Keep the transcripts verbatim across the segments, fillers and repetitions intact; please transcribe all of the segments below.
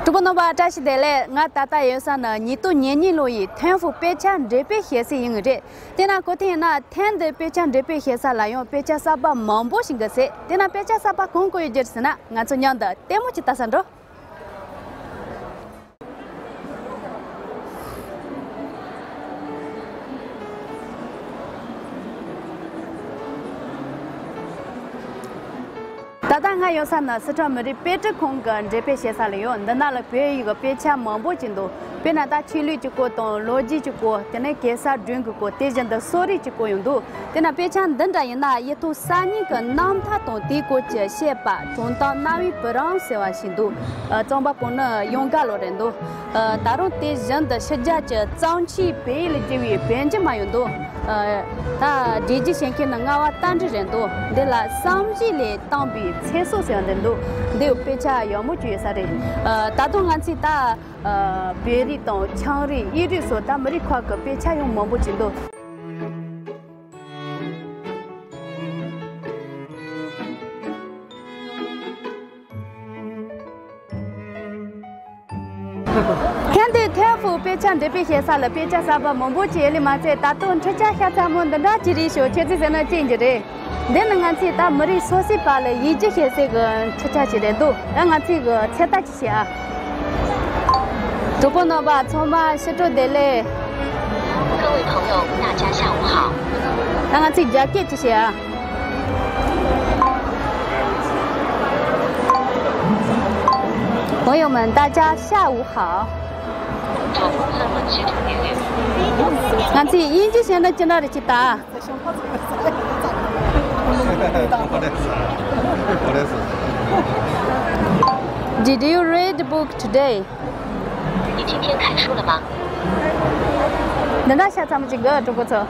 གྲོགས་པོ་རྣམ་པ་བཀྲ་ཤིས་བདེ་ལེགས། ང་ད་ལྟ་ཡོད་ས་ནི་ཉིས་སྟོང་ཉེར་གཉིས་ལོ་ཡི་ཐེན་ཧྥུ་དཔེ་ཆ་འགྲེམས་སྤེལ་བྱེད་ས་ཡིན་ངེས་རེད། དེ་ན་གོ་ཐེངས་ཡིན་ན་ཐེན་འདི་དཔེ་ཆ་འགྲེམས་སྤེལ་བྱེད་ས་ལ་ཡང་དཔེ་ཆ་གསར་པ་མང་པོ་ཞིག་གི་ཟེར། དེ་ན་དཔེ་ཆ་གསར་པ་གང་གང་ཡོད་རྒྱུ་ཟེར་ན་ང་ཚོ་མཉམ་དུ་ལྟད་མོ་ཅིག་ལྟ་ས་འགྲོ། ད་ལྟ་ང་ཡོད་ས་ནི་སི་ཁྲོན་མི་རིགས་དཔེ་སྐྲུན་ཁང་གི་འགྲེམས་སྤེལ་བྱེད་ས་ལ་ཡོད། འདི་ན་ལ་བོད་ཡིག་གི་དཔེ་ཆ་མང་པོ་ཅིག་འདུག་དཔེར་ན་ད་ཆོས་ལུགས་ཀྱི་སྐོར་དང་ལོ་རྒྱུས་ཀྱི་སྐོར། དེ་ནས་གེ་སར་སྒྲུང་གི་སྐོར། དེ་བཞིན་དུ་གསོ་རིག་གི་སྐོར་ཡང་འདུག་དེ་ན་དཔེ་ཆ་འདི་འདྲ་ཡིན་ན་ཡིད་ཐོག་གསར་རྙིང་གི་རྣམ་ཐར་དང་དེའི་སྐོར་གྱི་བཤད་པ་དྲུང་ཐང་རྣ་བའི་བུ་རམ་ཟེར་བ་ཞིག་འདུག་ཨ། རྩོམ་པ་པོ་ནི་གཡང་དགའ་ལོ་རེད་འདུག་ཨ། ད་རུང་དེ་བཞིན་དུ་ཕྱི་རྒྱལ་གྱི་གཙང་ཆུའི་བལ་ཡུལ་ལ་བསྒྱུར་བའི་བོན་གྱི་མ་ཡང་འདུག་ཨ། ད་འགྲེལ་བརྗོད་བྱེད་མཁན་ནི་རྔ་བ་རྟ་མགྲིན་རེད་འདུག་འདི་ལ་བསམ་གཞིག་ལས་བཏང་བའི་ཚེ་སྲོག་ཟེར་བ་འདི་འདུག་འདི་དཔེ་ཆ་ཡག་མོ་བཅུག་ཡོད་ས་རེད། ཨ། ད་དུང་ང་ཚོས་ད། ཨ། བོད་རིགས་དང་ཆའང་རིགས། དབྱིས་རིགས་སོགས་ད་མི་རིགས་ཁག་གི་དཔེ་ཆ་ཡང་མང་པོ་ཅིག་འདུག་ཐེངས་འདིའི་ཐེན་ཧྥུ་དཔེ་ཆ་འགྲེམས་སྤེལ་བྱེད་ས་ལ་དཔེ་ཆ་གསར་པ་མང་པོ་ཅིག་ཡོད་ལེ་མ་ཚད། ད་དུང་འཕྲུལ་ཆས་ཤ་ཚ་མོ་འདི་འདྲ་ཅིག་རེད་ཤག་ཁྱེད་ཚོས་ཟེར་ན་ཅི་ཡིན་རྒྱུ་རེད། འདི་ནི་ང་ཚོས་ད་མི་རིགས་སོ་སོའི་བར་ལ་ཡིད་ཆེས་བྱེད་སའི་གི་འཕྲུལ་ཆས་ཅིག་རེད་འདུག་ད་ང་ཚོས་གི་ཚོད་ལྟ་ཅིག་བྱེད་ཨ། གྲོགས་པོ་རྣམ་པ་ཚང་མ་ཕྱི་དྲོ་བདེ་ལེགས། 各位朋友，大家下午好。ད་ང་ཚོས་རྒྱ་སྐད་ཅིག་བྱེད་ཨ། 朋友们，大家下午好。ང་ཚོས་དབྱིན་ཇི་བཤད་ན་ཅི་འདྲ་རེད་ཅིག་ལྟ། Did you read the book today? 你今天看书了吗？ འདི་འདྲ་ཤ་ཚ་མོ་ཅིག་གི་གྲོགས་པོ་ཚོ།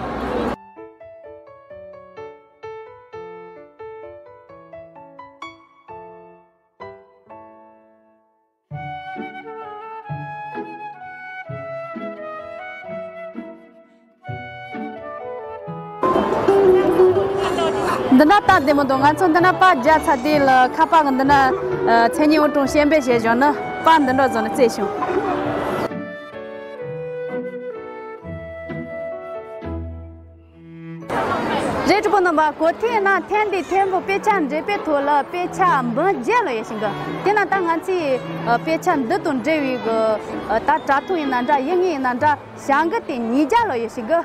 འདི་ན་སྟབས་བདེ་མོ་འདུག་ང་ཚོ་འདི་ན་པར་རྒྱག་ཚར་དུས་ལ་ཁ་པར་གི་འདི་ན་མཚན་སྙན་དབུ་སྐྲུན་སྤྱན་འབེབས་བྱེད་བཞག་ན་པར་འདི་འདྲ་བཟོ་ནས་བཙལ་བྱུང་། རེད། གྲོགས་པོ་རྣམ་པ། གོ་ཐོས་ན་ཐེངས་འདིའི་ཐེན་ཧྥུ་དཔེ་ཆ་འགྲེམས་སྤེལ་ཐོག་ལ་དཔེ་ཆ་འབུམ་བརྒྱ་ལོ་ཡོད་ཤིང་གི། དེ་ན་ད་ང་ཚོས་དཔེ་ཆ་འདི་དང་འབྲེལ་བའི་གི་ད་དྲ་ཐོག་ཡིན་ན་འདྲ། ཡིན་ངེས་ཡིན་ན་འདྲ། བྱ་འགུལ་དེ་ཉིས་བརྒྱ་ལོ་ཡོད་ཤིང་གི།